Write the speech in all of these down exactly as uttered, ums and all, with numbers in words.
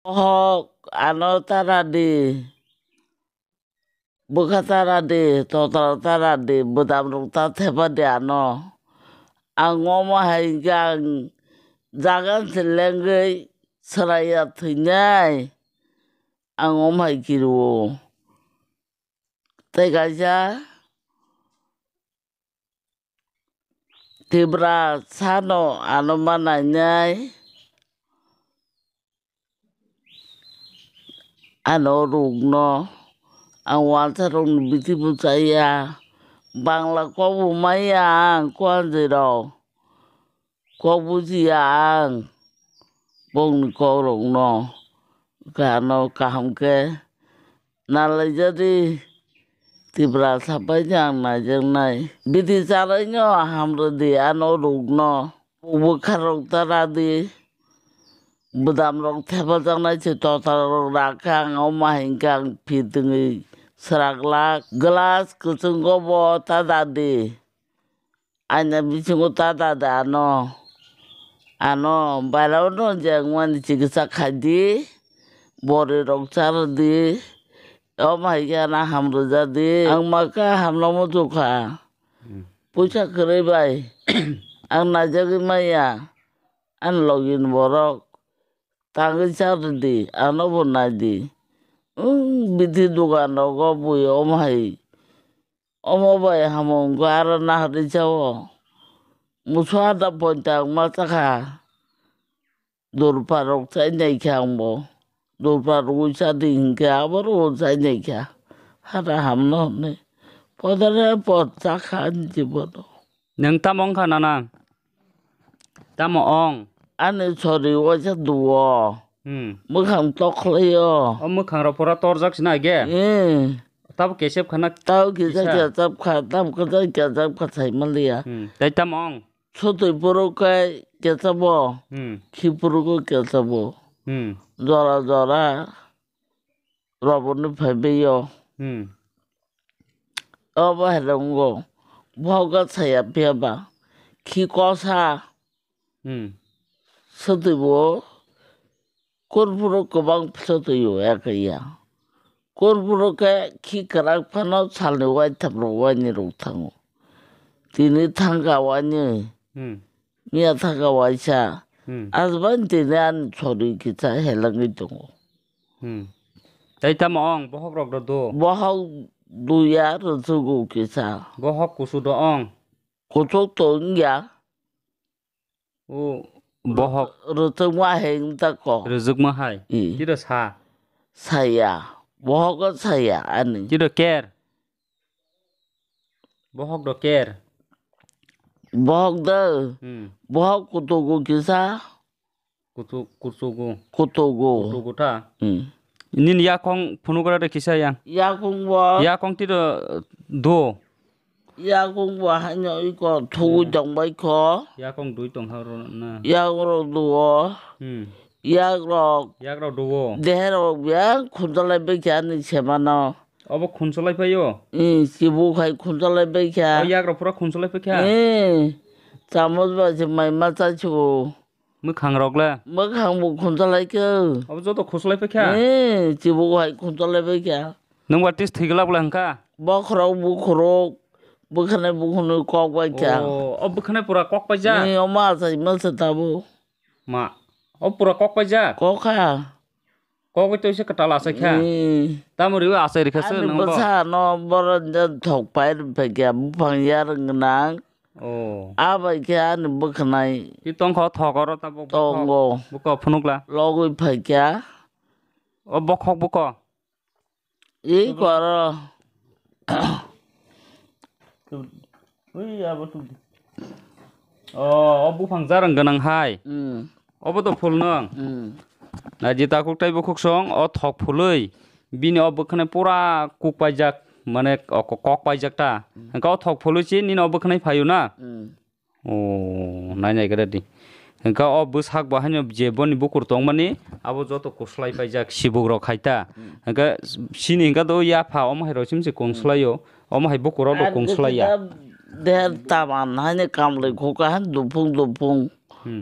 Hok ano tara di. Bwkha tara di, totra tara di, bwdam rok ta thepa di ano. Ang omo hai hwnkhe ang jaga se lengwi swraiya thwinai. Ang omo hai kirio. Tei kaisa Tipra sano ano ma nainai, ano rukno ang wansa rokni bithi bo chaya, Bangla kok bo maya ang kuanjwi rok. Kok bujiya ang bongni kokrokno, khe ano kaham khe nalaijadi, Tipra sapaini ang naijaknai. Bidi charaino hamrwdi ano rukno, bwkharok ta radi, bwdamrok thepajaknai se totarok rakha ang, omo hai hwnkhe ang phitwngwi swraklak. Glass kwchwngo bo ta dadi. Aina bisingo ta dada ano. Ano bairao no je wngmani chikisa khaidi. Bori rok charwdi. Omo hai khe ano hamrwjadi. Ang ma kha hamno muchukha. Hmm. Puisa kwrwi bai. Ang naijagwi maya. Ani logi ni borok tangwi charwdi. Ano bo naidi. Wng bithi dogan rogo bui omo hai. Omo bai hamung wngkha aro nahorwi chao. Musu ada pointa wngma chakha. Durpa rok chainai kha angbo. Durpa rwui chadi hinkhe abo rwo chainai kha. Hara hamno hwnwi. Podare pod chakha ani jibono. Nwng tamo wngkha nana? Tamo ong? Ani sori waisa duo. Hmm. Mwkhang tok khlaio. O mwkhang rok pura torjak sina age? Eh. Tabo kesep khana. Tabo kisa kisa. Kesap kha, tabo kisa kesap kha sai manliya. Hmm. Tai tamo ong? Sotwi puro kai kesabo. Hmm. Khi puro ko kesabo. Hmm. Jora jora. Roboni phaibaio. Hmm. Obo hai rwngo. Bohogo saya phiya ba. Khi kosa. Hmm. Sotwi bo kurphuru kwbang sotwi o ekya. Kurphuru khe khi kwrak phano salni waitham rok waini rok thango. Tini thangka waini. Hmm. Miya thangka waisa. Hmm. Asbani tini ani sori kisa helangwi tongo. Hmm. Tai tamo ong bohok rok do do. Bohok duya rwchwgo kisa. Bohok kusu do ong. Kuchuk to wngya. O bohok. Rwchwkma hai wng ta ko. Rwchwkma hai. I. Tiro sa. Saya. Bohok o saya ani. Tiro ker. Bohok do ker. Bohok do. Hmm. Bohok kutugo kisa. Kutu-, kutugu. Kutugu. Kutugu ta? Hmm. Nini yakong phunugra de kisa yang? Yakong bo. Yakong tiro do. Yakong bo haino iko thugu jongbai ko. Yakong dui tong ha ro na. Yak rok duo. Hmm. Yak rok. Yak rok duo. Dehe rok yang khunjalai bai kha ni semano. Obo khunjalai paio? Hmm, chibuk hai khunjalai bai kha. O yak rok pura khunjalai pai kha? Hmm. Chamos bai se mai ma cha chibo. Mwkhang rok le? Mwkhang bo khunjalai khe. Abo joto khuslai pai kha? Eh, chibuk hai khunjalai pai kha. Nwng ba tis thwi glak le hwnkha? Bokhorok bukhorok, bwkhanai bukhunui kok bai kha. O, o bwkhanai pura kok paijak? Eh, o ma achai ma se tabo. Ma, o pura kok paijak? Kok kha. Kok bai toise kwtal achai kha? Eh. Tamo riwi achai rikha se nwng bo? Ani bwsa no borok thok pai rwphai kha, buphang yarwng gwnang. Oh. A bai khe ani bwkhanai. Ti tongkho thok oro tabuk tongo. Buko phunukla. Logwi phaikha. O bokhok buko. I koro. Ui, abo tu. Oh, o buphang jarang gwnang hai. Hmm. Obo to phul nung. Hmm. Naiji takhuk tei bukhuk song o thok phului bini o bwkhanai pura kuk paijak, mane o ko-, kok paijak ta. Hmm. Hwnkhe o thok phului si nini o bwkhanai phaio na? Hmm. Oh, nai nai khe di. Hwnkhe o bwsak bo haino je boni bukur tongmani abo joto kuslai paijak sibuk rok khai ta. Hmm. Hwnkhe sini hwnkhe do yapha omo hai rok sim se kungslai o, omo hai bukur rok do kungslai ya. Der taman haino kamlai khuka han dupung dupung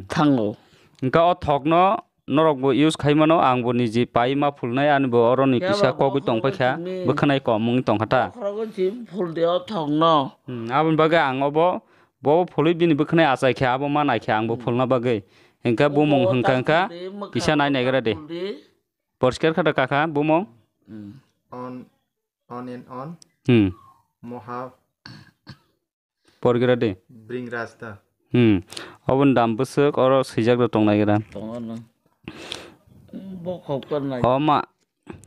thango. Hwnkhe o thok no norok bo use khai mano, ang bo niji pai ma phulnai, ani bo oro ni kisa kok wi tong paikha, bwkhwnai kom wng tong kha ta. Bokhorogo si phul de o thok no. Hmm, aboni bagwi ang obo, bo phulwi bini bwkhwnai achai kha, abo ma nai kha, ang bo phulna bagwi. Hwnkhe bumung hwnkha hwnkha, kisa nai naigra de. Poriskar kha da kaka bumung. Hmm. On, on and on. Hmm. Moha Porgira de. Bring rasta. Hmm. Oboni dam bwswk oro swijak rok tong naigra. Tongo no. Bokhok kor nai. O ma,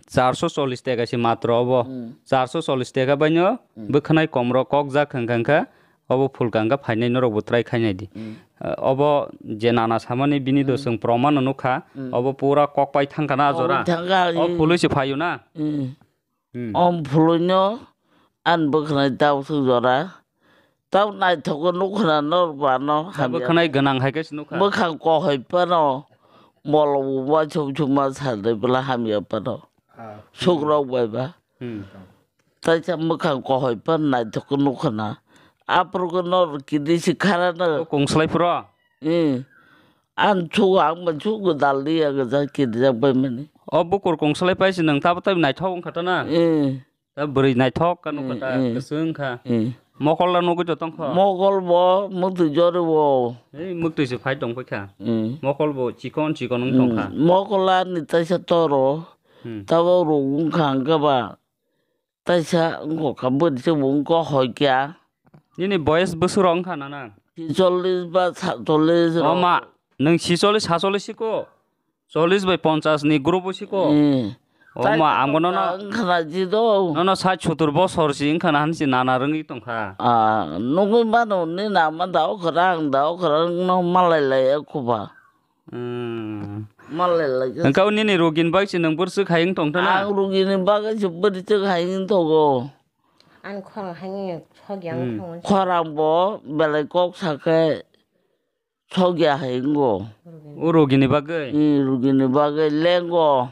charso chollish taka se matro obo. Hmm. Charso chollish taka baino bwkhwnai komro kokjak hwnkha hwnkha obo phulka hwnkha phainai norok bo try khainai di. Hmm. Eh, obo je nana samani bini do chwng proman no nukha. Hmm. Obo pura kok pai thangkha na jora. Thangkha, o phului se phaio na. Hmm. Hmm. Om phuluino an bwkhanai tau thwk jora. Tau naithok nukha na nor bano hamya. Bwkhanai gwnang hai khe se nukha. Bwkhang kohoi phano molo bo ma chum chum ma sardai bwla hamya phano. Ah. Sukrok bai ba. Hmm. Taisa bwkhang kohoi phano naithok nukha na. Aphuru nor kidisi khara na. O kung slai phuro? Eh. Ang chu ang ma chu gwdal di ya gwdal kirijak bai mani. O bukur kung slai pai se nwng tabo tai naithok wng kha ta na. Eh. Ta bwrwi naithok ka nukha ta, eh, eh, kwchwng kha. Eh. Mokol la nugwi to tong kho. Mokol bo muktwi jori bo. Ei muktwi se phai tong kha. Eh. Mokol bo chikon chikon wng tong kha. Hmm. Mokol la ni taisa toro. Hmm. Tabo rung wng kha ang khe ba. Taisa wngkha bwrwi se bo wngkha hoi kya. Nini boyes bwswk rok wngkha nana? Chicholish ba satolish rok. O ma, nwng chicholish, satolish siko? Chollish bai ponchash ni group o siko? Eh. O ma, ang bono no wngkha na ji do. Nono sat sotur bosor si wngkha na hansi nana rwngwi tongkha. Ah, nugwi mano ni nama da okhra ang da okhra no malai lai ya khuba. Hmm. Malai lai. Hwnkhe o nini rugini bagwi se nwng bwrwswk hai wng tong thana? Ang rugini bagwi se bwrwswk hai wng tongo. Ang khorang hai wng sogya wng thango. Khorang bo belai kok sakhe sogya hai wngo. O rugini bagwi? Hmm, rugini bagwi lengo.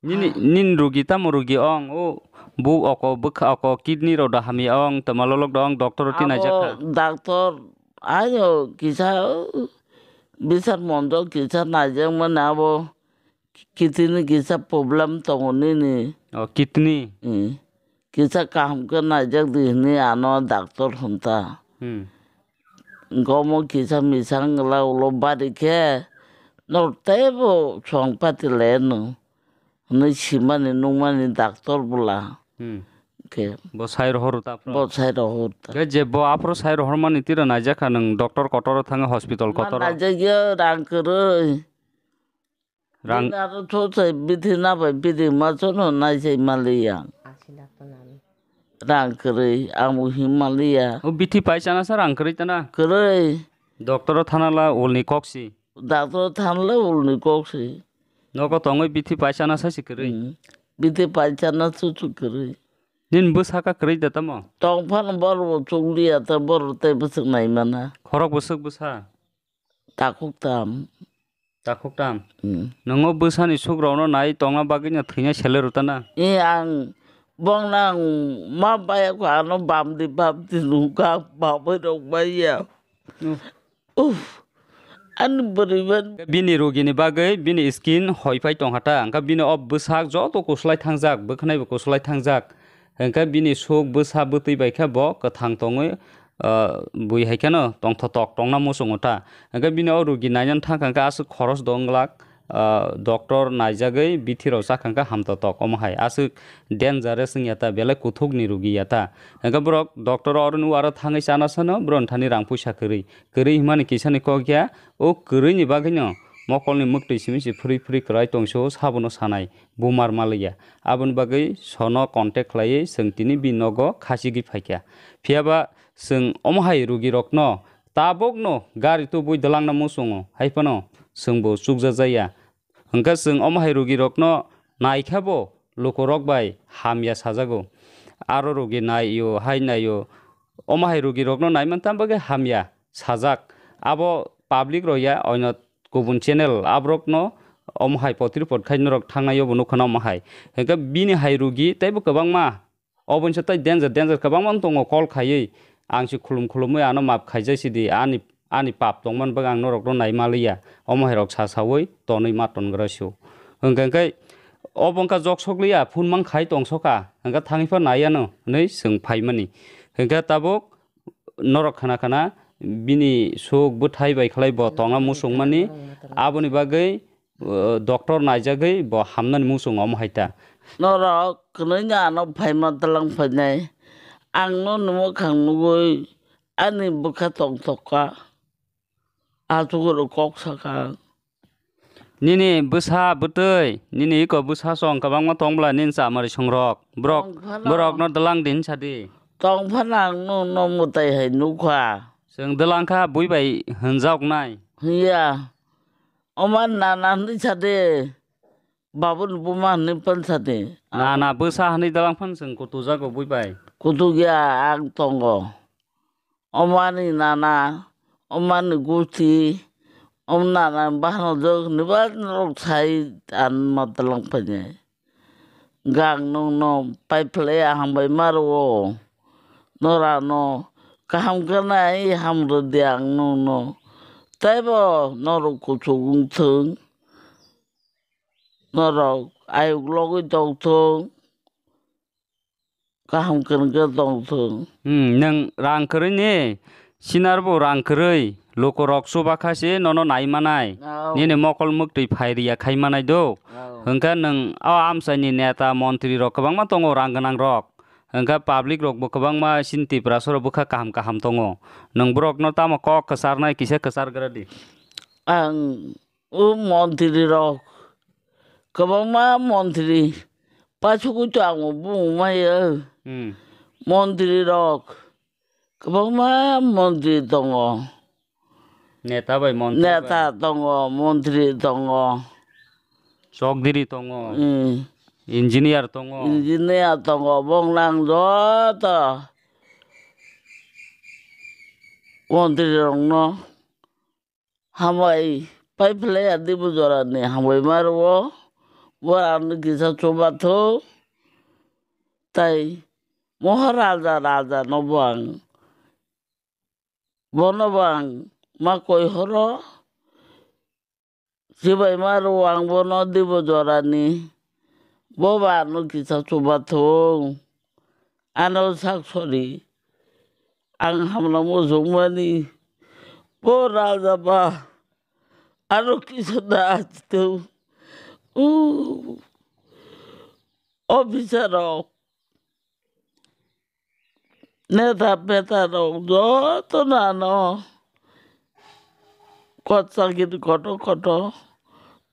Nini, nini rugi tamo rugi ong, o bu oko bwkha oko kidney rok da hamya ong, tama lolok da ong, doctor rok twi naijak kha. Abo doctor ayo kisa, o, bisar mondo kisa naijak mani abo kidney kisa problem tongo nini. O, kidney? Hmm. Kisa kaham khe naijak di hwnwi ano doctor hwn ta. Hmm. Gomo kisa misa wngla ulo bari khe nor teibo chwng pati le no hwnwi simani nukmani doctor bwla. Hmm. Khe bo sai rohor ta aphro? Bo sai rohor ta. Khe je bo aphro sai rohor mani tira naijak kha nwng doctor kotor thangwi hospital kotor? Naijak ya rang kwrwi. Rang. Bini aro thosai bithi nabai bithi ma chono naisai maliya. Rang kwrwi, ang bo him maliya. O bithi paisana sa rang kwrwi tana? Kwrwi. Doctor o thana la ulni kok si. Doctor o thana la ulni kok si. Nogo tongwi bithi paisana sa si kwrwi? Hmm. Bithi paisana su su kwrwi. Nini bwsa ka kwrwi da tamo? Tong phano bor bo chukliya ta bor tei bwswk nai mana. Khorok bwswk bwsa? Takhuk tam. Takhuk tam. Hmm. Nwngo bwsani sukrokno nai tongna bagwino thwina sele rwtana? E ang bongno ang ma baya kho ano bamdi bamdi nukha babai rok baiya. Hmm. Uff. Ani bwrwi ban. Bini rugini bagwi bini skin hoi phai tongkha ta. Hwnkhe bini o bwsak joto kuslai thangjak, bwkhnai bo kuslai thangjak. Hwnkhe bini suk bwsa bwtwi bai khe bo kwthang tongwi, ah, bui hai kheno tongthotok tongna muchungo ta. Hwnkhe bini o rugi nainani thang kha khe aswk khoros dong glak, ah, doctor naijagwi bithi rok cha kha khe hamtotok omo hai. Aswk dangerous wngya ta, belai kuthukni rugi ya ta. Hwnkhe borok doctor o oroni wara thangwi chana sano boroni thani rang puisa kwrwi. Kwrwi hwnmani kisani kok ya, o kwrwini bagwino mokolni mwktwi simi se phwrwi phwrwi kwrai tongso, sabono sanai. Bumar maliya. Aboni bagwi sono contact khlaiwi chwng tini bini nogo khachigwi phaikha. Phiyaba chwng omo hai rugirokno tabukno gari tubui dwlangna muchungo, hai phano chwngbo chukjajaya. Hwnkhe chwng omo hai rugirokno naikhabo lukurok bai hamya sajago. Aro rugi naio, hai naio. Omo hai rugirokno naiman tamo bagwi hamya sajak. Abo public rok ya, oino kubun channel aborokno omo hai potri pot khai norok thangnai obo nukha na omo hai. Hwnkhe bini hai rugi teibo kwbangma, obo hinsa tei danger, danger kwbangma wng tongo call khaiwi. Ang se khulum khulumwi ano maap khaijai sidi, ani ani pap tongmani bagwi ang norokno nai maliya, omo hai rok sa saui tonwi ma tongra su. Hwnkhe khe obo wngkha jok sokliya, phun mang khai tongsoka, hwnkhe thangwi pha naiya no hwnwi chwng phaimani. Hwnkhe tabuk norok khana khana bini suk bwthai bai khlai bo tongna muchungmani, aboni bagwi, uh, doctor naijagwi bo hamnani muchungo omo hai ta. Norok kwnwi no ano phaima tlang phainai. Ang no nungmwkhang nugwi ani bwkha tong tokka. Asugoro kok saka. Nini bwsa bwtwi, nini iko bwsa song kwbangma tong bwla nini chamari songrok. Borok, tong phano. Borokno dwlang di hinsa di. Tong phano ang no, no mwtai hai nukha. Chwng dwlang kha bui bai hwnjaknai. Hiya. Oma nana hwnwi sa de. Babuni buma hwnwi phan sa de. Nana bwsa hwnwi dwlang phano chwng kutujago bui bai. Kutukya ang tongo. Omani nana, omani gusti, om nana bahno jok ni ba norok sai an ma talang paine. Gang nung no pai phlai ahang bai ma rwo. Nora no kaham kana ai ham rwdi ang nung no. Taibo norok kuchuk wng thung. Norok ayuk logwi tong thung. Kaham kwrwng khe tong thung. Hmm, nwng rang kwrwi ni, sinar bo rang kwrwi, luku rok chuba kha se nono nai manai. Oh. Nini mokol mwktwi phai riya khai manai do. Oh. Hwnkhe nwng o amchai ni neta montri rok kwbangma tongo rang gwnang rok. Hwnkhe public rok bo kwbangma chini Tiprasa rok bwkha kaham kaham tongo. Nwng borok no tamo kok kwcharnai kisa kwchar gra di. Ang O montri rok, kwbangma montri, pasugwi to ang bo bumung maya. Hmm. Montri rok, kwbangma montri tongo. Neta bai montri Neta bai. Tongo, montri tongo. Chokdiri tongo. Hmm. Engineer tongo. Engineer tongo, bonglang joto montri rokno. Hambai pai phlai ya dibu jora ni hambai ma rwo. Bo ang no kisa chuba thu. Tai Moharaja raja no bo ang, bono bo ang ma koi horo. Chibai ma rwo ang bono dibu jora ni. Bo ba ang no kisa chuba thu. Ano sak sori. Ang hamla mujungmani. Bo raja ba. Aro kisa da achitu. U. Officer rok. Neta peta rok joto nano. Kot chakiri koto koto.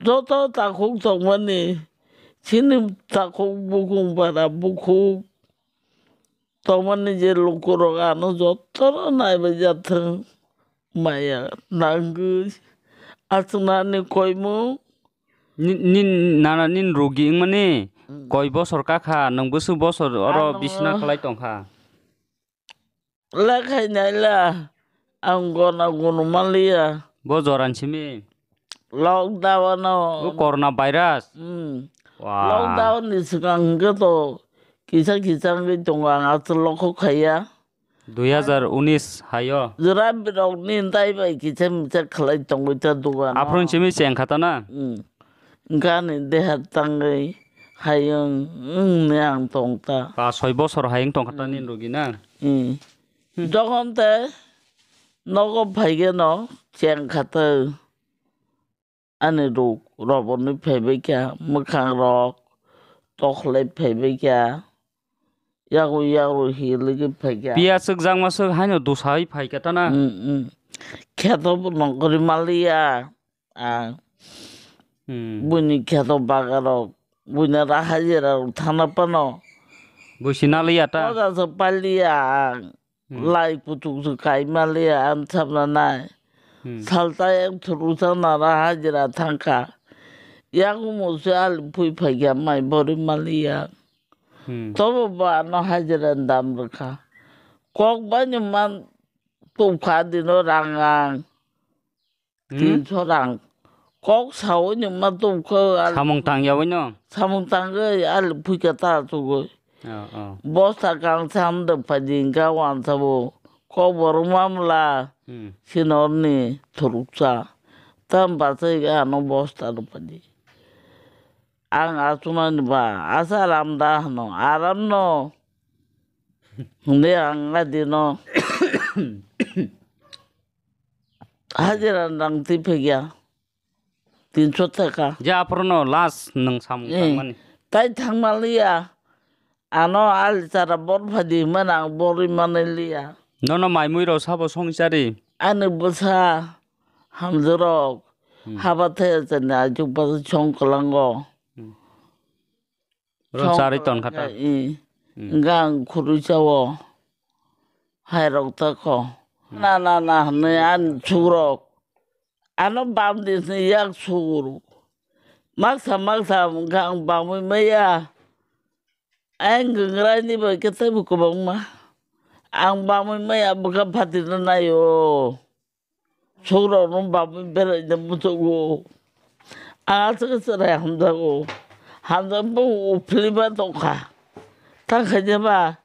Joto takhuk tongmani. Chini takhuk bukung para bukuk. Tongmani je lukurok ano jotono naibai jathwng. Maya nangwi. Aswknani koimung. Ni, ni, nana nini rugi wngmani. Hmm. Koi bosor kakha, nwng bwswk bosor oro ano bisina khlai tongkha? Lekhai naila, ang gona gunu manliya. Bo joran simi? Lockdown o. O corona virus? Hmm. Wah. Lockdown ni swkang hwnkhe to kisa kisa wngwi tongo, ang aswk lokhok khaiya. Dui hazar unis hayo. Jora birok ni tai bai kisa misa khlai tongwi ta dugan. Aphuru simi cheng kha ta na? Hmm. Gani deha tangwi hayung wngni ang tong ta. Pas soi bosor hayung tong kha ta nini rugi na? Hmm. Hmm. Jokhon te nogo phaikhe no cheng kha ta. Ani ruk roboni phaibai kha, mwkhang rok tokhlai phaibai kha, yago yago hiligi phai kha. Piya swk jakma swk haino dusai phai kha ta na? Hmm, hmm. Kheto bo nongkhorwi manliya. Ang. Hmm. Buini kheto bagarok, buini ra hajira rok thana phano. Buisi naliya ta? Poja se paliya ang. Hmm. Lai kuchuk se kai maliya ang sabna nai. Hmm. Salta ek thuru sana ra hajira thangkha. Yakumu se ali phui phaikha mai bori maliya. Hmm. Tobo bo ano hajira dam rwkha. Kok baino man tubkha dino rang ang. Hmm? Tinso rang. Kok saui ni ma tubkha al-, samung tang yaui no? Samung tangwi ali phuika ta chugwi. Oh, oh. Bosta kang sam de phaidi hingka wansa bo Kokborok mamla Hmm. Sinorni thuruksa. Tam bachai ano bosta rupadi. Ang achunani ba asa aram da hano, aram no. Hwndi ang adino. Hajira rang twi phegya. Tinso taka. Je aphuru no last nwng samung Eh, tangmani. Tai thangma liya. Ano ali chara bor phadi himani ang borwi manwi liya. Nono mai mui rok sabo songchari. Ani bwsa hamjwrok Hmm. haba thaya chani ajuk basa song kwlango. Hmm. Oro Chong charwi ton kha ta. Kha, i. Hmm. Hwnkhe ang khurui chao. Hai rok ta kho. Hmm. Na, na, na, hwnwi ani chukrok. Ano bam di hwnwi yak sukuru. Maksa, maksa hwnkhe ang bamwi maya. Ang gwngrai ni bai khe teibo kwbangma. Ang bamwi maya bwkha phatina naio. Sukrokno bamwi beraina muchungo. Ang aswk chwrai hamjago. Hamjakma uphilima tongkha. Tangkhainaba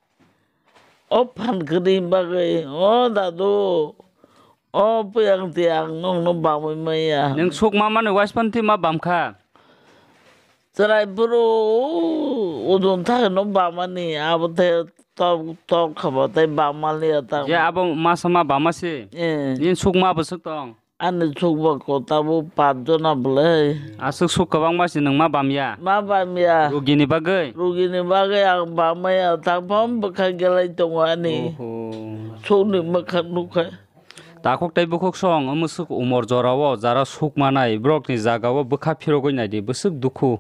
o phan kwrwi bagwi, o dadu, o puyang tiyang nokno bamwi maya. Nwng sukma mani waispan twi ma bamkha? Chwrai phuru udun thakno bamani, abo tei tok, tok khabo tei bamaliya ta. Je abo masa ma bama se? Eh. Nini sukma bwswk tong? Ani sukba ko tabo pach jona bwlai. Aswk suk kwbangma se nwng ma bamya? Ma bamya. Rugini bagwi? Rugini bagwi ang bamaya, tangpham bwkha gelai tongo ani. Oho. Sukni mwkhang nukha. Takhuk tei bukhuk song, mwswk umor jorao jara suk manai, borokni jagao bwkha phirogwi naidi, bwswk dukhu.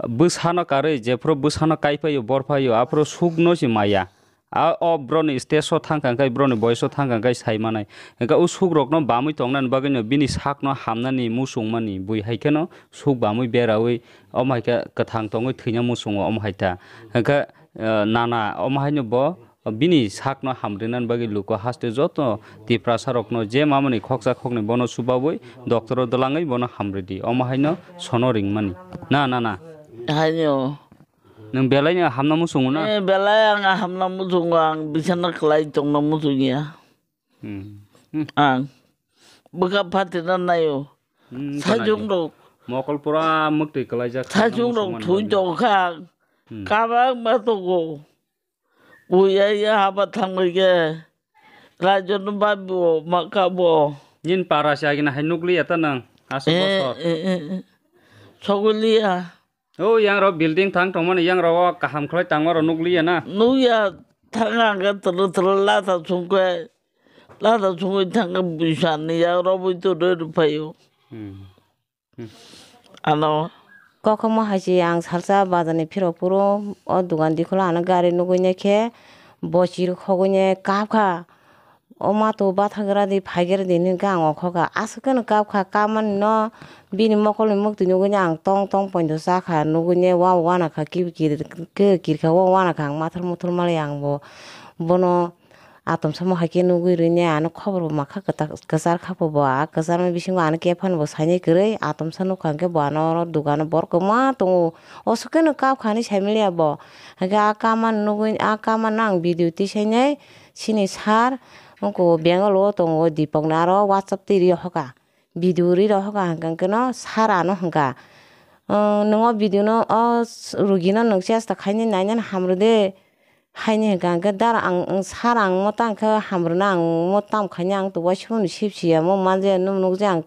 Bwsano karwi, jephuru bwsano kaipaio, borphaio, aphuru sukno se maya. A, o borokni stage-o thangkha hwnkhe, borokni boyes-o thangkha hwnkhe sai manai. Hwnkhe o sukrokno bamwi tongnani bagwino bini sakno hamnani muchungmani, bui hai kheno suk bamwi beraui, omo hai khe kwthang tongwi thwina muchungo, omo hai ta. Hwnkhe, eh, nana, omo haino bo, Bini sakno hamrwnani bagwi luku haste joto Tiprasarokno je mamani khoksa khoknwi bono chubaui doctoro dwlangwi bono hamrwdi. Omo haino sono ringmani. Na, na, na. Haino. Nwng belaino hamna muchungo na? Eh, belai ang hamna muchungo, ang bisana kwlai tongna muchungya. Hmm. Hmm. Ang bwkha phatina naio. Hmm, sajung rok. Mokol pura mwktwi kwlaijak. Sajung rok thui tongkha. Hmm. Kabang ma tongo. Uya ya haba thangbai khe. Rajon babu ma kabo. Nini para se agina hai nukliya ta nang. Aswk eh, bosor. Eh, eh, eh. Sogoliya. O yang rok building thang tongmani yang rok o kaham khlai tangma rok nukliya na. Nukya thang ang khe tolo tolo lata sungkhe. Lata sungwi thang khe buisa ni yak rok bui to rw rw phaio. Hmm. Ano. Kokhoma hai se ang salsa bazar ni phirok phuru o dogan dikhulo ano gari nugui nai khe bo chirwk hogui nai kap kha. O mato bathagra di phaigra di hinwi ang ongkha kha. Aswk kheno kap kha, kap mani no bini mokol ni mwktwi nugui nai ang tong tong poito cha kha, nugui nai wa wana kha, kir kir kha, wa wana kha ang mathar muthur mali ang bo bono. Atomsamo hai khe nugui rwini ano khobor bo makha kwchar kha bo, a kwcharma bisingo ano khe phano bo sainai kwrwi. Atomsa nukha hwnkhe bo ano oro dogano borok kwma tongo, o swkeno kap kha hinwi saimaliya bo. Hwnkhe a kap mani nugui, a kap mani ang video tisainai chini sir wngkha Bangalore o tongo, Dipokno aro WhatsApp twi rw hoka. Video ri rok hoka hwnkha hwnkhe no sir ano hwnkha, "Nwng o video no, o rugino nwng chesta khainai nainani hamrwdi," haini hwnkha hwnkhe, "Dar ang, ang sir ang mo tang khe hamrwna ang mo tam khainai ang to uaisukmani sip siya mo manje nwng nukjai ang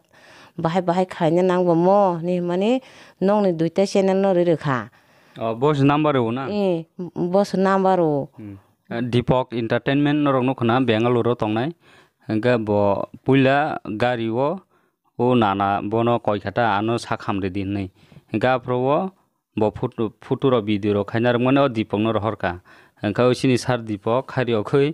bahai bahai khaina nangbo mo," hinwi hwnmani nokni duita channel no ri rwkha. O, bo se number rw na? Eh, bo se number rw. Hmm. Eh, Deepak Entertainment norok nukho na Bangalore o tongnai. Hwnkhe bo puila gari o, o nana bono koi kha ta, ano sak hamridi hinwi. Hwnkhe aphuru o bo photo, photo rok video rok khaina rwmani o Deepak no rohor kha. Hwnkhe o chini sir Deepak khairok khe,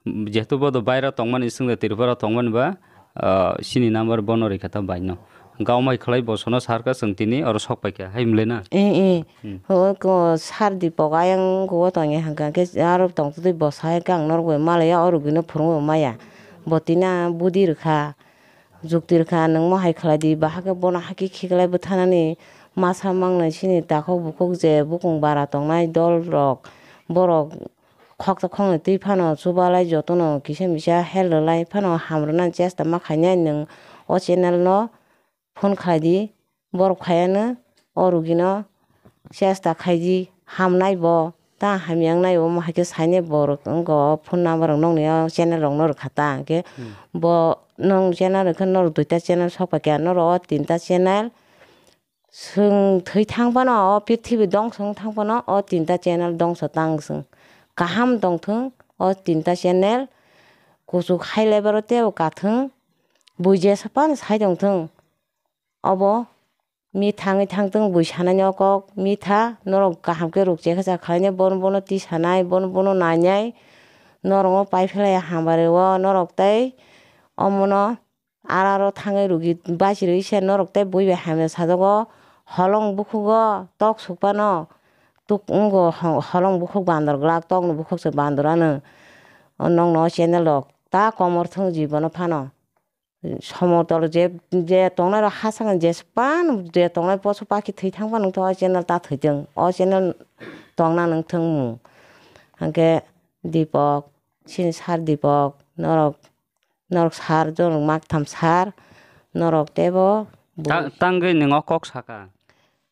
jehetu bo do baira tongmani, chwng de Tripura tongmani ba, ah, chini number bono rikha ta bai no. Hwnkhe omo hai khlai bo sono sir kha chwng tini oro sok pai kha, hai mle na? Eh, eh. Hmm. Ho ko sir Deepak ayang go tongya hwnkha khe aro tong twi bo sai khe ang norok bai malaya, oro gino phwrwngwi maya. Bo tini budi rwkha, jukti rwkha, nwng mo hai khlai di, bahai khe bono hakhe khiklai bwthanani masa mangnai chini takhuk bukhuk je bukung bara tongnai dol rok, borok khoksa khoknwi twi phano chubalai jotono kisa misa help rwlai phano hamrwnani chesta ma khainai nwng o channel no phone khlai di, borok phaiya nw o rugino chesta khai di, hamnai bo, ta hamya wngnai omo hai khe sainai borok wngkha o phone number rok nokni o channel rok no rwkha ta, hwnkhe Hmm. bo nong channel rwkhe norok duita channel sok pai kha, norok o tinta channel swng thwi thang phano o prithibi dongso wng thang phano o tinta channel dongso tang swng kaham tong thung o tinta channel kuchuk hai level o teibo kathwng bui jesa phano sai tong thung. Obo mi thangwi thangtwng bui sanani o kok mi tha, norok kaham khe rukche khe cha khlainai, bono bono tisanai, bono bono nainai, norok o pai phlai hambai rw o, norok tei omono ara aro thangwi rugi bachirwi se norok tei bui bai hamya sajago, holong bukhugo tok sukphano tuk wngo, ho-, holong bukhuk bandor glak, tokni bukhuk se bandor ano, o nokno o channel rok ta komor thung jibono phano. Somotol je, je tongnai rok ha saka je span je tongnai poso pakhi thwi thang phano wngtong o channel ta thwi thung. O channel tongna nung thung mung. Hwnkhe Dipok, sini sir Dipok, norok, norok sir jorok maktham sir, norok teibo bui. Ta-, tangwi nwng o kok saka?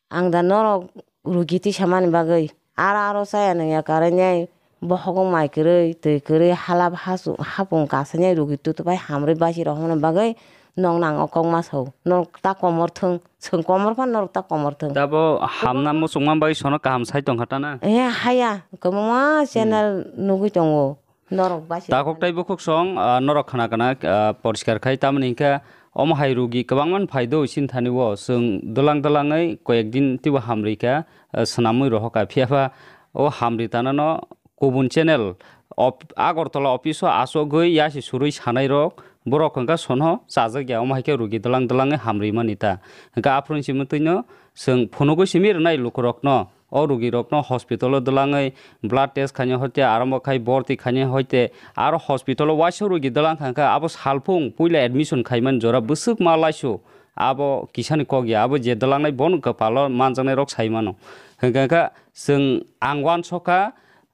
Ang da norok rugi tisamani bagwi ara aro chaya nungya karainai bohogo mai kwrwi twi kwrwi halap hasu hapung kasainai rugi tutupai hamrwi basi rohorna bagwi nokno ang o kokma sao. Norok ta komor thung, chwng komor phano norok ta komor thung. Tabo hamna muchungma bagwi sono kaham sai tongkha ta na? Eh, haya, kwbangma channel nugwi tongo. Norok basi Takhuk tei bukhuk song, ah, norok khna kana, ah, poriskar khai, tamoni hinkhe omo hai rugi kwbangma phai do chini thani o, chwng dwlang dwlangwi koyek din teibo hamri kha, ah, swnamwi rohor kha, phiya ba o hamri tanano kubun channel op-, Agartala office o achugwi yasi surwi sanai rok, borok hwnkha sono chajak ya, omo hai khe rugi dwlang dwlangwi hamri mani ta. Hwnkhe aphuru ni simi twino chwng phunugwi simi rwnai lukurokno. O rugirokno hospital-o dwlangwi blood test khaina hoite, aro bo khai borti khaina hoite, aro hospital-o waisa rugi dwlang kha, kha abo salphung puila admission khaimani jora bwswk ma laisu, abo kisani kok ya, abo je dwlangnai bono kwpalo manjaknairok sai mano. Hwnkha kha chwng ang uansukha,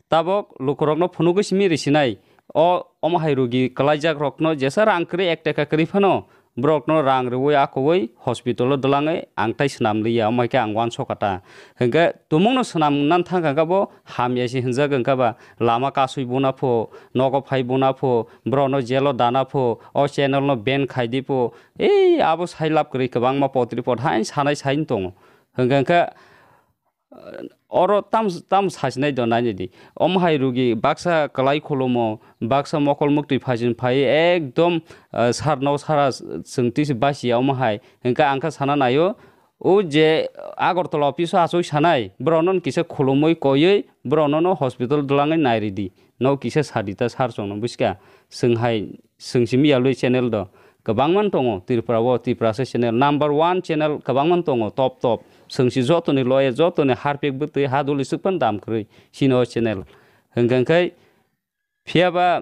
tabok lukurokno phunugwi simi risinai, o omo hai rugi kwlaijakrokno jesa rang kwrwi ek taka kwrwi phano, borokno rang rwui akoui hospital-o dwlangwi ang tai swnam liya, omo hai khe ang uansukha ta. Hwnkhe tumungno swnam nan thang kha khe bo hamya se hwnjak wngkha ba, lama kasui buna pho, nogo phai buna pho, borokno jail-o dana pho, o channel-no ban khai di pho, ei abo sai lab kwrwi kwbangma potri pot hain sanai sai tongo. Hwnkhe khe, Oro tam, tam sasinai do nainai di. Omo hai rugi baksa kwlai khulumo, baksa mokol muktwi phaisin phai ekdom, ah, sar no sara chwng tisi basiya omo hai. Hwnkhe ang kha sana naio, o je Agartala office o achuk sanai, borokno kisa khulumui koiwi borokno no hospital dwlangwi nairidi. No kisa sadi ta sar chwngno buskha. Chwng hai, chwng simi yalwi channel do. Kwbangma tongo Tripura o, Tiprasa channel, number one channel kwbangma tongo, top top. Chwng si jotoni loye, jotoni harpik bwtwi haduli swkpan dam kwrwi chini o channel. Hwnkhe khe phiya ba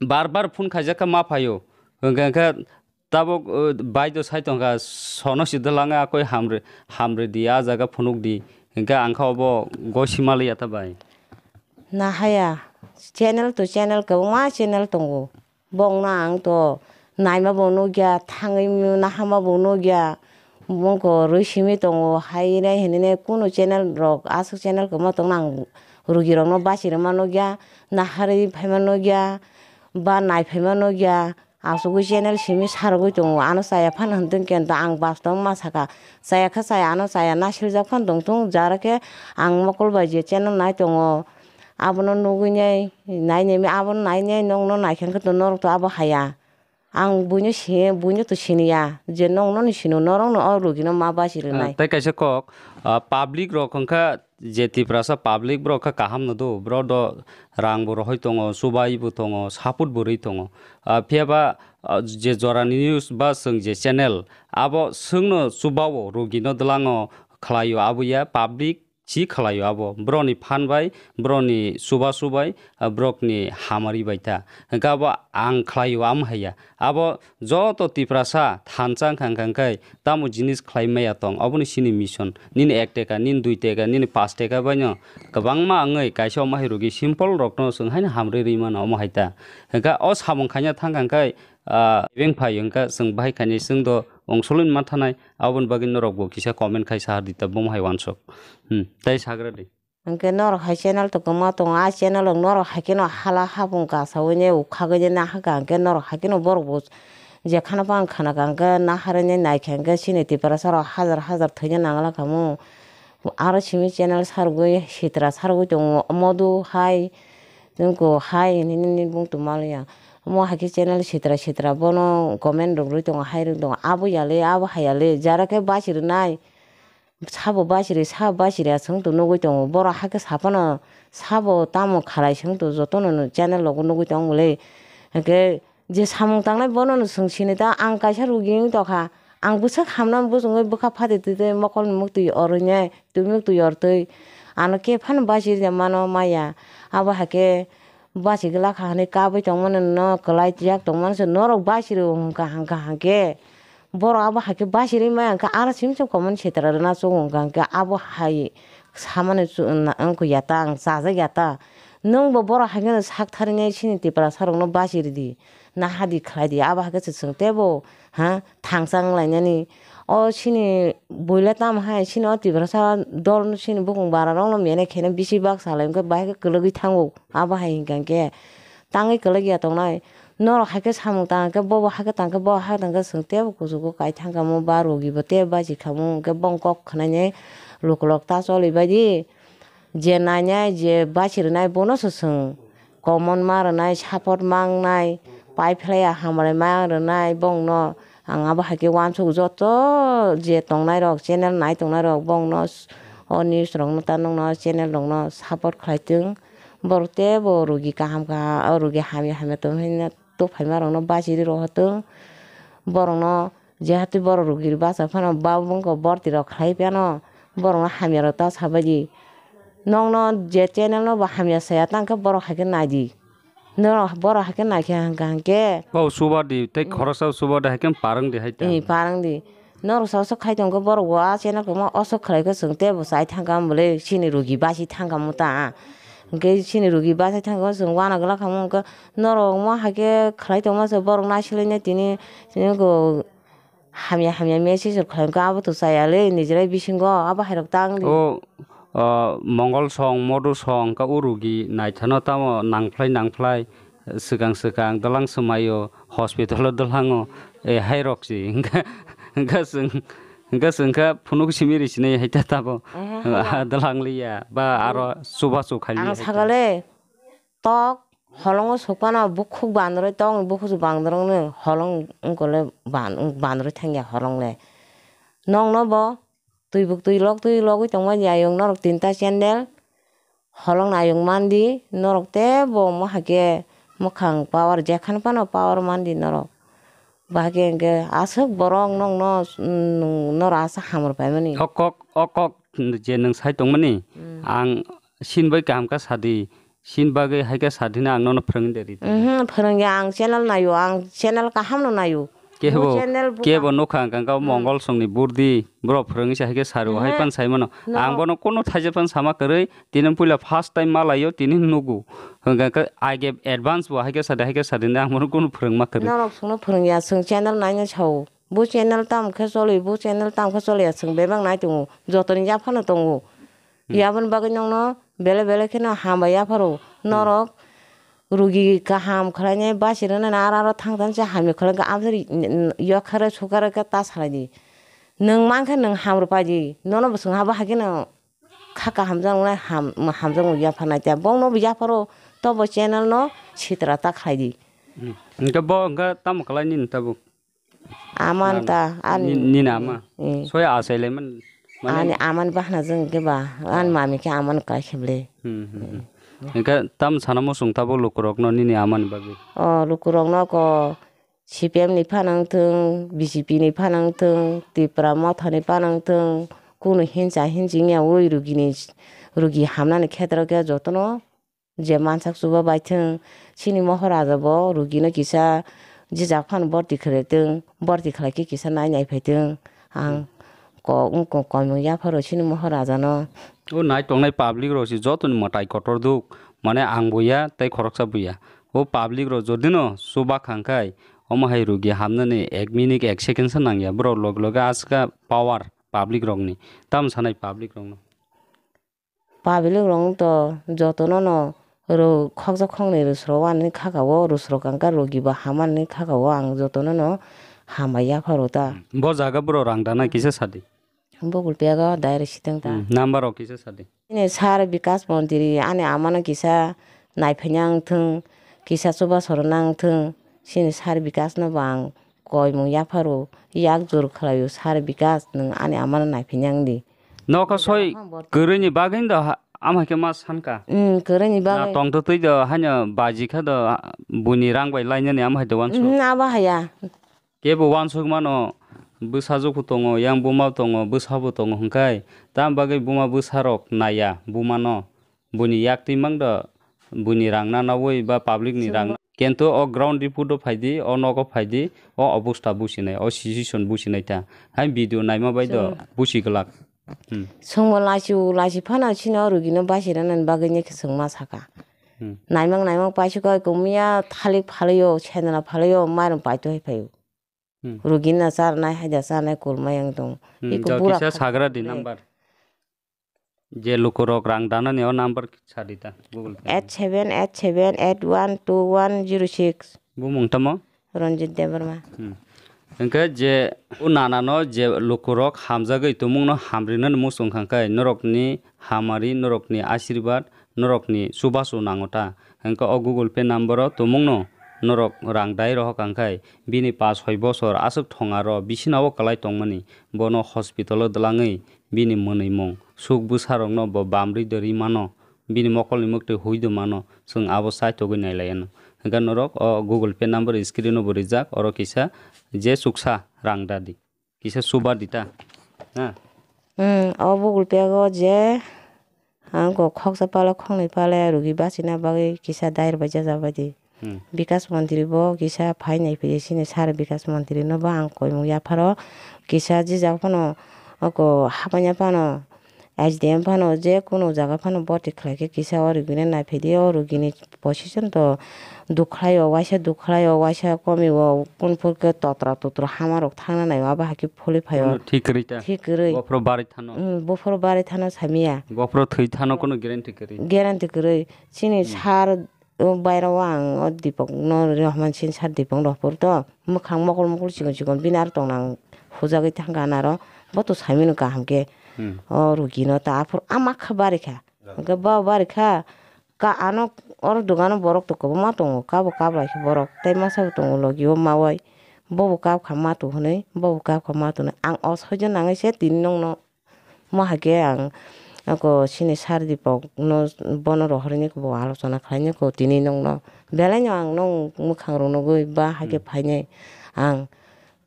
bar bar phone khaijak kha ma phaio. Hwnkhe khe tabuk, uh, baidho sai tongkha, sono si dwlangwi akoi hamri, hamri di a jaga phunuk di. Hwnkhe ang kha obo gosi maliya ta bai. Nahaya, channel to channel kwbangma channel tongo. Bongno ang to naima bo nukya, thangwi nahama bo nukya. Bongko rwi simi tongo, hai nai hinwi nai kunu channel rok, aswk channel kwma tongna ang rugi rokno bachirwma nukya, naharwi phaima nukya, ba naiphaima nukya. Asugwi channel simi sarogwi tongo, ano chaya phano hwntwng khe da ang bastob ma saka, chaya khe chaya, ano chaya nasiljak phano tongthung, jara khe ang mokol bai je channel nai tongo. Abono nugwi nai, nai nai, abono nai nai, nokno naikha khe to norok to abo haya. Ang buino si, buino to siniya, je nokno ni sino, norokno o rugino ma basi rwnai. Ah, tei kaisa kok, ah, public rok wngkha je Tiprasa public borok kha kaham no do, borok do rang bo rohoi tongo, chubai bo tongo, support bo rwi tongo. Ah, phiya ba, ah, je jorani news ba chwng je channel, abo chwngno chubao, rugino dwlango khlaio, abo ya public chi khlaio abo, borokni phan bai, borokni chubachu bai, ah, borokni hamari bai ta. Hwnkhe abo ang khlaio, amo haiya. Abo joto Tiprasa thansa wngkha, wngkha khe tamo jinis khlai maya tong, oboni chini mission. Nini ek teka, nini dui teka, nini pash teka baino kwbangma wngwi kaisa omo hai rwgwi simple rokno chwng haino hamrwi rwi mano omo hai ta. Hwnkhe o samung khaina thang kha khe, ah, beng phai hwnkhe chwng bahai khainai chwng do ongsolwi ma thanai, aboni bagwi norokbo kisa comment khai sa di ta, bomo hai uansuk. Hmm, tei sagra di. Hwnkhe norok hai channel to kwma tongo, a channel rok norok hai kheno hala hapung kasaui ne ukhagwi ne nahakha, hwnkhe norok hai kheno borok bo jekhano phano khana kha, hwnkhe naharwi ne naikha, hwnkhe chini Tiprasa rok hajar hajar thwina nangla khamu. Aro simi channel sargwi sitra sargwi tongo, modu hai, tungko hai hinwi nini bung tongma liya. Omo hai khe channel sitra sitra bono comment rwgwi tongo, hai rwgwi tongo, abo yali, abo hai yali, jara khe bachirwnai. Sabo bachiri, sabo bachiri aswng to nugwi tongo. Borok hakhe saphano sabo tamo khalai swng to jotono no channel rogo nugwi tong mole. Hwnkhe je samung tangnai bono no swng sini ta, ang kaisa rugi wng tokha. Ang bwswk hamna bujungwi bwkha phati twi twi mokol ni muktwi orwi nai, twi muktwi ortwi. Ano khe phano bachiri mano maya. Abo hakhe bachigwlak kha hwnwi kabwi tongmani no kwlai yak tongmani se norok bachiri hwnkha hwnkha hwnkhe. Borok abo hai khe bachirwi maya hwnkhe, aro simi se common sitra rwna chukgo hwnkha hwnkhe, abo hai samani chu-, na-, wngkha ya ta, ang chajak ya ta. Nwng bo borok hai kheno sak tharinai sini Tiprasa rokno bachiri di, naha di, khlai di, abo hai khe se chwng teibo, ha, thangsa wng lainani. O sini buila tamo hai, sini o Tiprasa dol sini bukung bara rokno mene khe bisi bak salai hwnkhe bahai khe kwlwgwi thango. Abo hai hwnkha hwnkhe tangwi kwlwk ya tongnai. Norok hai khe samung tang khe, bobo hai khe tang khe, bo hai tang khe, chwng teibo kuchugo kai thang kha mo, ba rogi bo teibo bachi kha mo, hwnkhe bong kok khnainai lukulok ta choli bai di. Je nainai, je bachi rwnai, bono se chwng common ma rwnai, support ma wngnai, pai phlai ya hambai ma rwnai bongno. Ang abo hai khe uansuk joto je tongnai rok, channel nai tongnai rok, bongno s-, o news rokno ta nokno channel rokno support khlai tong. Borok teibo rugi kaham kaham, o rugi hamya hamya tong hwnwi tubuphaima rokno bachiri rohor tong. Borokno jehatwi borok rugi bacha phano, ba bongkho borti rok khlai phano, borokno hamya rok ta sabai di. Nokno je channel no bo hamya saya, tang khe borok hai khe nai di. Norok borok hai khe naikha hwnkha hwnkhe. Bo chuba di, tei khoroksa chuba di, hai khe parwng di hai ta. Ee, parwng di. Norok sa sa khai tong khe borok bo a channel kwma osok khlai khe chwng teibo chai thang kha, bwle chini rugi basi thang kha mo ta. Hwnkhe chini rugi basi thang kha, chwng uanagwlak kha mo, hwnkhe norok mo hai khe khlai tongma se borok naisilai nai tini, tini go hamya hamya message rok khlai kha, abo to chaya le nijera bisingo abo hai rok tang di. O, o, Mongol song, Modu song, ka o rugi naithano tamo nangphlai nangphlai, swkang swkang dalang swmaio, hospital o dalango, e, hai rok si. Hwnkhe, hwnkhe chwng, hwnkhe chwng khe phunuk simi ri sinai hai ta tabo. Ehe, hai rok. Dalang liya, ba aro chubachu khai liya ang hai ta. Sakale, tok holongo sukmano bukhuk bandroi, tokni bukhuk bandrongno holong wngkole ban-, bandroi thangya holongle. Nokno bo twi buk twi lok twi logwi tongmani ayung norok tinta candle holongno ayung mandi norok teibo omo hai khe mwkhang power jekhano phano power mandi norok. Bahai khe hwnkhe aswk borok nokno, mm, norok aswk hamrwpaimani. O kok, o kok je nwng sai tongmani, hmm, ang sin bai kaham khe sadi, sin bagwi hai khe sadina ang nono phwrwngwi de ridi. Mhm, phwrwngya, ang channel naio, ang channel kahamno naio. Kebo, bo channel bo kebo nukha ang kangka, hmm, Mongol songni burdi, borok phwrwngwi se hai khe sario, hai, mhm, phan sai mano. Norok ang bono kono thaijak phan sama kwrwi, tini puila first time malaio, tini nugo. Hwnkha khe I gave advance bo hai khe sadi, hai khe sadi, ang bono kono phwrwngma kwrwi. Norok songno phwrwngya, chwng channel naina sao. Bo channel tamo khe choli, bo channel tamo khe choli, chwng bebak nai tongo. Jotoni yaphano tongo. Hmm. Yaboni bagwi nokno belai belai kheno hambai yapharo. Hmm. Norok rugi kaham khlainai basi rwnai, aro aro thang thang se hamya khlai khe, abo se ri-, n-, n-, yokhare sukhare khe ta salai di. Nwng mankhe nwng ham rwpai di. Nono bo chwng abo hai kheno kha kaham jang nai ham, hamjakmung yapharnai ta. Bongno bo yapharo, tobo channel no sitra ta khlai di. Hmm. Hwnkhe bo hwnkhe tamo khlai nini tabuk? Aman ta, ani. Ni-, nini ama? Eh. Soya achailai man, mane? Ani amani bahna jwng khe ba, ani mami khe amani kai khe ble. Hmm, hmm, hmm. Hwnkhe tam sana muchung tabuk lukurokno nini amani bagwi? O, lukurokno ko C P M ni phano wngthwng, B J P ni phano wngthwng, Tipra Motha ni phano wngthwng, kunu hinsa hinsi wngya ui rugini, rugi hamnani khetro khe jotono je mansak chuba baithwng, chini mohor raja bo rugino kisa jijak phano borti khlaitwng, borti khlai khe kisa nai nai phaitwng. Ang kok wng kok koimung yapharo chini mohor rajano. O nai tongnai public rok se jotoni mwtai kotor duk, mane ang buya tei khoroksa buya. O public rok jodino chuba khangkhai, omo hai rugi hamnani ek minute ek second se nangya, borok loge loge aska power public rokni, tamo sanai public rokno. Public rok to jotono no ro khokjak khoknwi rwsrok ani khaka o, rwsrok ang kha rogi bo hamani khaka o, ang jotono no hambai yapharo ta. Bo jaga borok rang danai kisa sadi. Bo gulpiago direct siteng ta. Hmm, number rok kisa sadi. Ini sir Bikas Montri ani amano kisa naiphainya wngthwng, kisa chubachu rwna wngthwng, chini sir Bikas no bo ang koimung yapharo, yak jur khlaio, sir Bikas nwng ani amano naiphainya wngdi. Nokha soi kwrwini bagwi do ha-, ama khe ma sanka. Hmm, kwrwini bagwi. Na tongtwtwi do haino baji kha do, buini rang bai lainani ama hai do wansu. Hmm, abo haya. Kebo wansuk mano, bwsajwk bo tongo, yang buma tongo, bwsa bo tongo hwnkhe, tamo bagwi buma bwsarok naiya bumano, buini yak twi mang do, buini rang nanaui ba public ni rang. Kintu o ground report o phaidi, o nogo phaidi, o obosta businai, o situation businai ta. Hai video naima bai do busi glak. Hmm. Chwngbo lachiu lachi phano chini o rugino basi rwnani bagwi ni khe chwngma saka. Hmm. Naimang naimang paisukha khe miya thalik phalaio, sendala phalaio, mairum paito hai phaio. Hmm. Rugina charnai, haida charnai, kulmai ang tong. Hmm, iko jao bura kisa kha-, sagra di number. Je lukurok rang danani o number sadi ta, Google Pay. Eight seven eight seven eight one two one zero six. Bumung tamo? Ranjit Debbarma. Hmm. Hwnkhe je o nanano je lukurok hamjagwi tumungno hamrinani muchung kha khe norokni hamari, norokni asirwad, norokni chubachu nango ta. Hwnkhe o Google Pay number o tumungno norok rang dai rohor kha khe bini pas soi bosor aswk thongaro bisina o kwlai tongmani, bono hospital o dwlangwi bini mwnwimung, suk bwsarokno bo bamrwi dwrwi mano, bini mokolni mwktwi huido mano, chwng abo chaitogwi nailaianw. Hwnkhe norok o Google Pay number screen o bo rijak, oro kisa je chuksa rang dadi. Kisa chuba di ta. Ha? Hmm, o Google Pay o je ang kok khoksa pale khoknwi pale rugi bachina bagwi kisa dair bai jaja bai di. Hmm. Bikas Montri bo kisa phai nai phai sini sir Bikas Montri no bo ang koimung yapharo kisa jijak phano oko habanya phano S D M phano je kunu jaga phano boti khlai khe kisa o rugino nai phai di o rugini position to duk khlai o, waisa duk khlai o, waisa komi o, kunphur khe totra tutra hama rok thangna nai o, abo hai khe phuli phai o. Thik kwrwi ta. Thik kwrwi. Bophoro barwi thano. Hmm, bophoro barwi thano samiya. Bophoro thwi thano kunu guarantee kwrwi. Guarantee kwrwi. Chini sir o baira o ang o Dipok no Rohman Sin sir Dipok Rohpur to mwkhang mokol mokol chikon chikon bini aro tongna ang hujagwi thangkha anaro bo to saimano kaham khe. Hmm. O rugi no ta aphuru ama kha bari kha. Hwnkhe ba bari kha, ka ano oro dogano borok to kwbangma tongo, kabo kab lai khe borok tei masa bo tongo logi o mawai. Bobo kab kha matu hwnwi, bobo kab kha matu hwnwi. Ang o soijon nangwi se tini nokno mo hai khe ang ako sini sir Dipok no bono rohorwi ni bo alochona khlai ni ko tini nokno. Belai no ang nong mwkhang rok nugwi ba hai khe phainai ang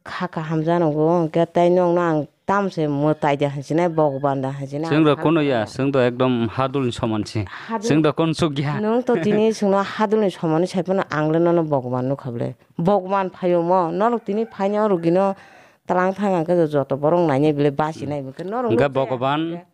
kha kaham janogo hwnkhe tei nokno ang Tamo se mwtai da hinsinai, Bhagwan da hinsinai, ang Chwng rok kunu ya, chwng do ekdom hadulni soman se. Hadul. Chwng do kunu chuk ya. Nwng to tini chwngno hadulni soman sai phano ang le nono Bhagwan nukha ble. Bhagwan phaio mo, norok tini phaino rugino tlang thang ang khe joto borok nainai bile basi nai bwkhe norok. Hwnkhe nukya Bhagwan, hwnkhe.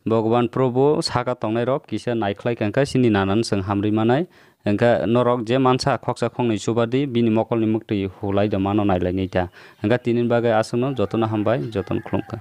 Bhagwan Prabhu saka tongnai rok kisa naikhlai kha, hwnkhe chini nanano chwng hamri manai. Hwnkhe norok je mansa khoksa khoknwi chuba di, bini mokolni mwktwi hulai do mano nailainai ta. Hwnkhe tinini bagwi aswkno jotono hambai, jotono khulumkha.